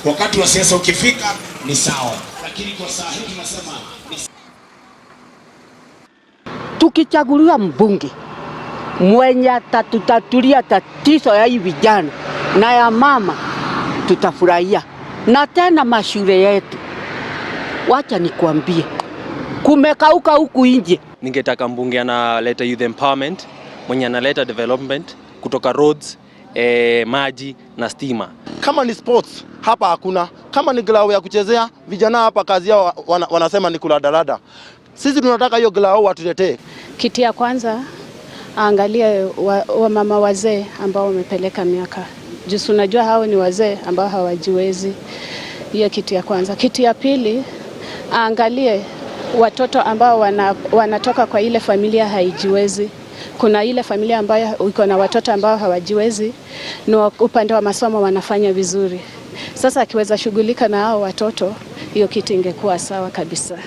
Wakati wa siasa ukifika ni sawa, lakini kwa saa hii tunasema ni Tukichaguliwa mbunge mwenye atatutatulia tatizo ya hii vijana na ya mama, tutafurahia. Na tena mashule yetu, wacha nikwambie, kumekauka huku nje. Ningetaka mbunge analeta youth empowerment, mwenye analeta development kutoka roads, maji na stima. Kama ni sports hapa hakuna, kama ni ground ya kuchezea vijana hapa kazi yao wanasema ni kuladalada. Sisi tunataka hiyo ground watuletee. Kitu ya kwanza aangalie wamama wazee ambao wamepeleka miaka juu, unajua hao ni wazee ambao hawajiwezi. Hiyo kitu ya kwanza. Kitu ya pili aangalie watoto ambao wanatoka kwa ile familia haijiwezi. Kuna ile familia ambayo iko na watoto ambao hawajiwezi na upande wa masomo wanafanya vizuri. Sasa akiweza shughulika na hao watoto, hiyo kitu ingekuwa sawa kabisa.